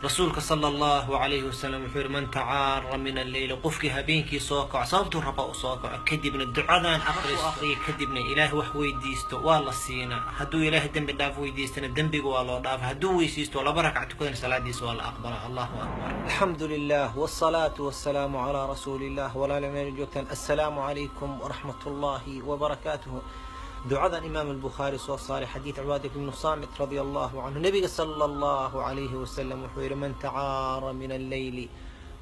Rasuulka sala Allahu calayhi wasalam wuxuu yidhi: man tacaara min alleyli, qofkii habeenkii soo kaco, sababtuu raba u soo kaco, kadibna ducadan aqristo, aqriyo, kadibna Ilaahay wax weydiisto, waa la siinaa. Hadduu Ilaahay dembi dhaaf weydiistana, dembiga waa loo dhaafa. Hadduu weysiisto, laba ragca tukadana, salaadiisa waa la aqbalaa. Allahu akbar. Alxamdu lilah wsalaatu wasalaamu calaa rasuuli illah. Walaala, meel joogtaan, assalaamu calaykum waraxmat ullaahi wabarakaatuhu. Ducadan Imaam Albukhaari soo saaray, xadiid Cibaadة ibnu Saamit radia Allahu canhu, nabiga sala Allahu calayhi wasalam wuxuu yidhi: man tacaara min alleyli,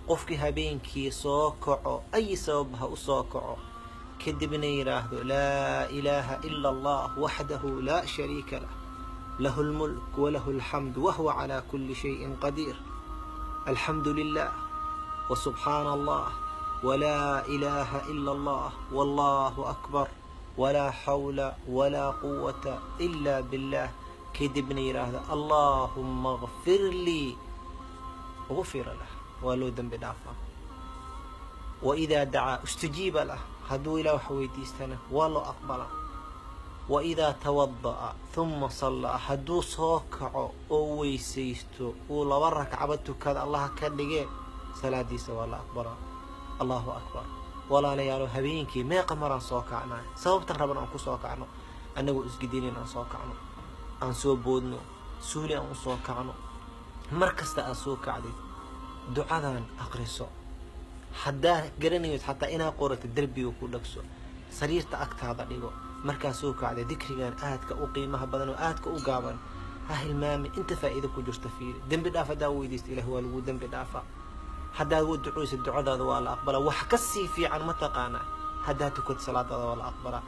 qofkii habeenkii soo kaco, ay sabab ha u soo kaco, kadibna yidhaahdo: laa ilaaha ila Allah waxdahu laa shariika lah, lahu lmulk walahu alxamd wahuwa calaa kuli shayin qadiir, alxamdu lilah wsubxaana Allah walaa ilaaha ila Allah wallahu akbar walaa xawla walaa quwata ila billah, kadibna yidhaahda: allaahuma kfir lii, gufira lah, waa loo dembi dhaafaa. Waidaa dacaa ustujiiba lah, hadduu Ilah wax weydiistana waa loo aqbalaa. Waidaa tawada'a huma sallaa, hadduu soo kaco oo weysaysto, uu laba ragcaba tukada, Allaha ka dhigee, salaadiisa waa la aqbalaa. Allahu akbar. Walaalayaalo, habeenkii meeqa maraan soo kacnaa? Sababtan raban aan ku soo kacno, annagoo isgidinin aan soo kacno, aan soo boodno, suuli aan u soo kacno. Mar kasta aad soo kacdid, ducadan aqriso. Haddaa garanayod xataa inaa qorato, derbiga ku dhagso, sariirta agtaada dhigo. Markaa soo kacday, dikrigan aadka u qiimaha badan oo aadka u gaaban ha hilmaami. Inta faa'iido ku jirta fiiri. Dembi dhaaf haddaa weydiista, Ilah waa lagu dembi dhaafaa. Haddaad u duceysa, ducadaada waa la aqbalaa. Wax ka sii fiican ma taqaanaa? Haddaad tukato, salaadaada waa la aqbalaa.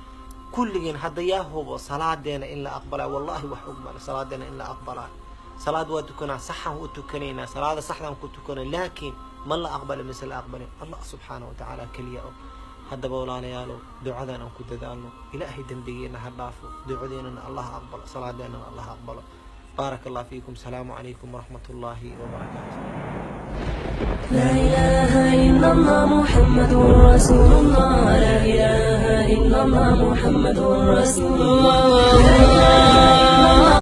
Kulligeen hadda yaa hubo salaadeena in la aqbalaa? Wallahi wax og male salaadeena in la aqbalaa. Salaad waa tukanaa, saxaan u tukanaynaa, salaada saxdaan ku tukanay, laakiin ma la aqbali mise la aqbalin, Allah subxaana wa tacaala keliya og. Haddaba walaalayaalow, ducadan aan ku dadaalno. Ilaahay dembigeena ha dhaafo, ducadeennana Allah aqbalo, salaadeennana Allah aqbalo. Baaraka Allah fiikum. Salaamu calaykum waraxmat ullaahi wabarakaatu. لا إله إلا الله محمد رسول الله. لا إله إلا الله محمد رسول الله. لا إله